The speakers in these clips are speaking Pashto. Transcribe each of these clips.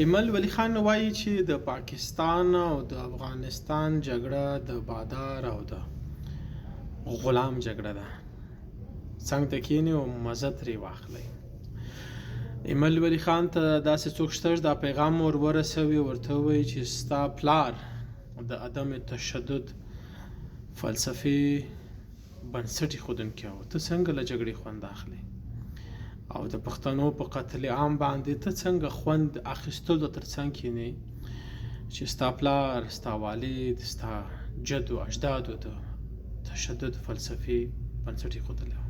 ایمل ولي خان وایي چې د پاکستان او د افغانستان جګړه د بادار او د غلام جګړه ده. څنګ ته کینی او مزه ترې واخلئ. ایمل ولي خان ته داسې څوک شته چې دا پیغام ور ورسوي، ورته ووایي چې ستا پلار د عدم تشدد فلسفې بنسټ ایښودونکی و، ته څنګه له جګړې خوند اخلې؟ او د پښتنو په قتل عام باندې ته څنګه خوند اخیستلو تر څنګ کینې چې ستا پلار، ستا والد، ستا جد و اجدادو د تشدد فلسفې بنسټ ایښودلی و؟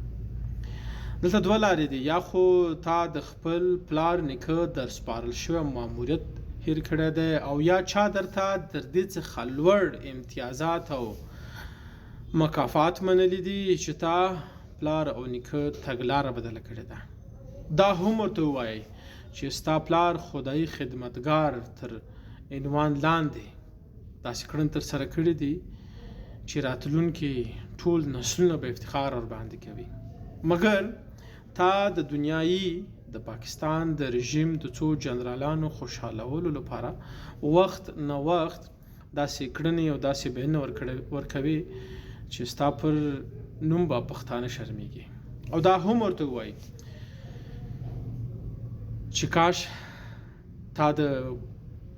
دلته دوه لارې دي، یا خو تا د خپل پلار نیکه در سپارل شوی ماموریت هیر کړی دی او یا چا درته تر دې څخه لوړ امتیازات او مکافات منلي دي چې تا پلار او نیکه تګلاره بدله کړې ده. دا هم ورته ووایئ چې ستا پلار خدایي خدمتګار تر عنوان لاندې داسې کړنې ترسره کړې دي چې راتلونکي ټول نسلونه به افتخار ورباندې کوي، مګر تا د دنیایي د پاکستان د رژیم د څو جنرالانو خوشحالولو لپاره وخت نه وخت داسې کړنې او داسې بیانونه ورکوي چې ستا پر نوم به پښتانه شرمیږي. او دا هم ورته ووایي چې کاش تا د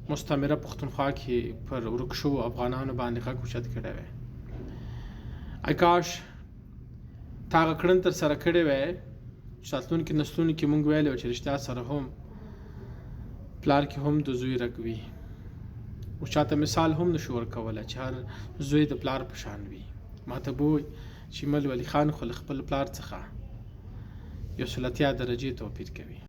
مستعمره پښتونخوا کې پر ورک شوو افغانانو باندې غږ اوچت کړی وای، ای کاش تا هغه کړنې ترسره کړې وای چې راتلونکي نسلونو کې مونږ ویلی چې رښتیا سره هم پلار کې هم د زوی رګ وي. اوس چاته مثال هم نشو ورکولی چې هر زوی د پلار په شان وي. ماته به وایي چې ایمل ولي خان خو له خپل پلار څخه 180 درجې توپیر کوي.